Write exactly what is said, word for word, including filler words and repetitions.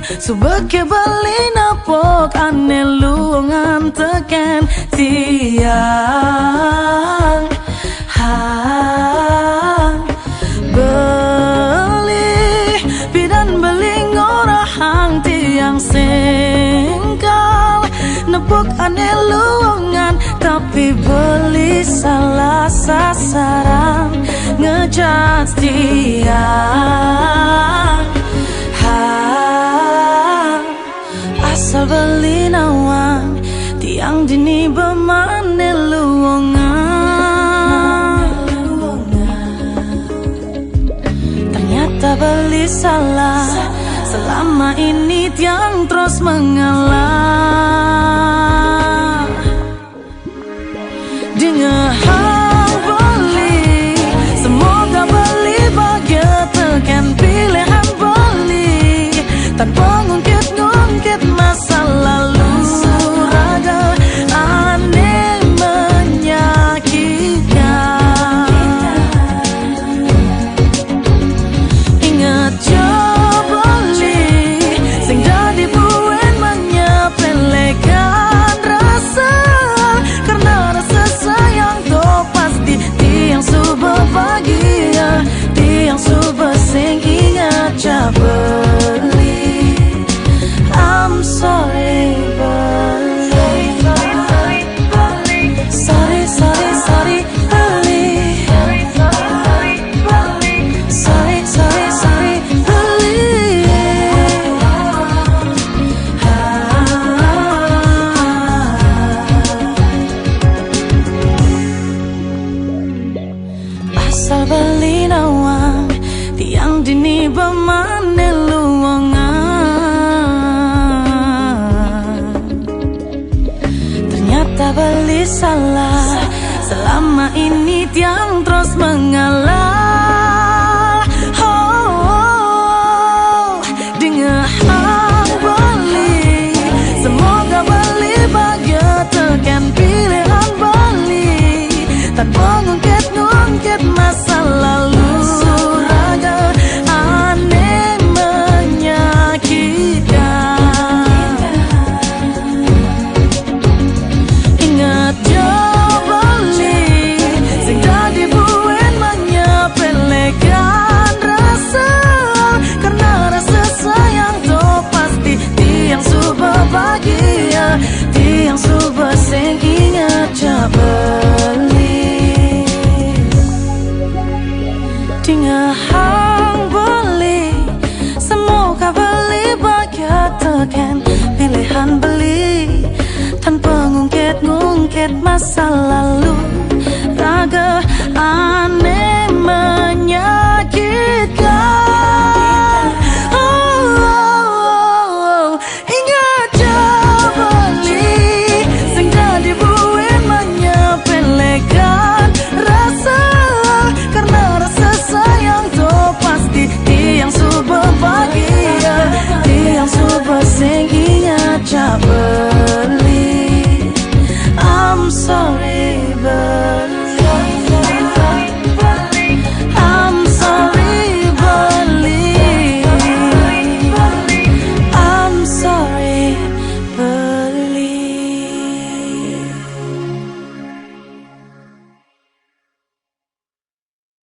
Suba ke beli napuk ane luongan teken tiang. Ha, beli, pidan beli ngorahang tiang singkal napuk ane luongan, tapi beli salah sasaran ngejudge tiang. Ha, asal beli nawang, tiang dini bemane luongan. Ternyata beli salah, selama ini tiang terus mengalah. Dingehang beli, semoga beli bahagia teken pilihan beli. Tanpa ngungkit-ngungkit masa lalu, raga ane menyakitkan. Ingat ja beli, sing dadi buin menyepelekan rasa. Karena rasa sayang tu pasti tiang suba bahagia, tiang suba sing ingat ja beli. I'm sorry, beli. Sorry, sorry, sorry, beli. Sorry, sorry, sorry, beli. Asal beli nawang, tiang dini bemane luongan. Ternyata beli salah, selama ini tiang terus mengalah. Oh, dingehang beli, semoga beli bahagia teken pilihan beli. Tanpa ngungkit-ngungkit masa lalu, raga ane menyakitkan. Ingat ja beli, sing dadi buin menyepelekan rasa. Karena rasa sayang tu pasti tiang suba bahagia, tiang suba sing ingat ja beli. Dingehang beli, semoga beli bahagia teken pilihan beli. Tanpa ngungkit-ngungkit masa lalu, raga